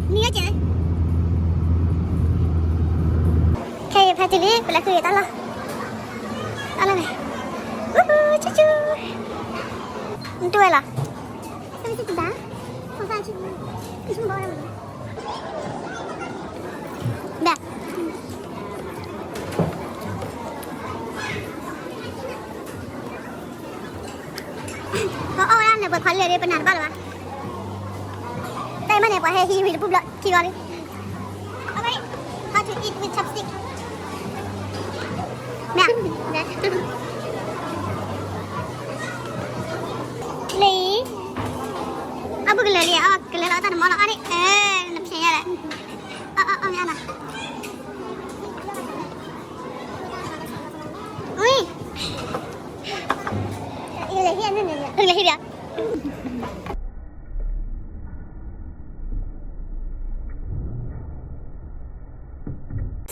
နံၤအကဲး, ခဲအံၤဖဲတုၤလံ ပလဲၤဃုတၢ်လီၢ်, တၢ်လီၢ်န့ၣ်, အူဟူ, ဆူၣ်ဆူၣ်, နတူၢ်ဝဲလီၤ, ဘၣ် ပအီၣ်ဝဲဒၣ်န့ၣ် ပှဲၤခီလၢာ်ဒီး ပနၢ်တဘၣ်လၢၤဘၣ်, တၢ်အံၤမ့ၢ်န့ၣ် ပှၤဟဲဟံးဝံၤတပူၤဘျီ ထံဂီၤလံ, မ့ၢ်, လၢအံၤ, အဘူးကလၢာ်လံ, အီၣ်ကလၢာ်လီၤ တၢ်တမီလီၤ အီၣ်န့ၣ်, နဖျဲးညါဒီး, အီၣ်အီၣ်အီၣ်မ့ၢ်အါနီၤ ဝံၤ, လဲၤဟံးဒီး,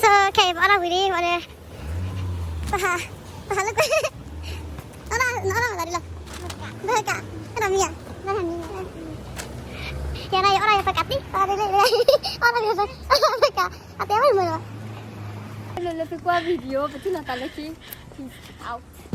so ခဲအံၤပအီၣ်တၢ်ဝံၤလံ, ပဟး, ပဟးလၢကွဲ, အီၣ်တၢ်မၤသးဒ်လဲၣ်, ဘၣ်ကး, အဲၣ်ဒိးမံဧါ, ယၤန့ၣ် ယအီၣ်တၢ်ယၤပကးတံၢ်, အီၣ်တၢ်ယၤပကး, အတဲဝဲမုာ်လီၤ, လၢလၢသုကွၢ် video ပထံၣ်လိာ်သးလၢခံ, peace out.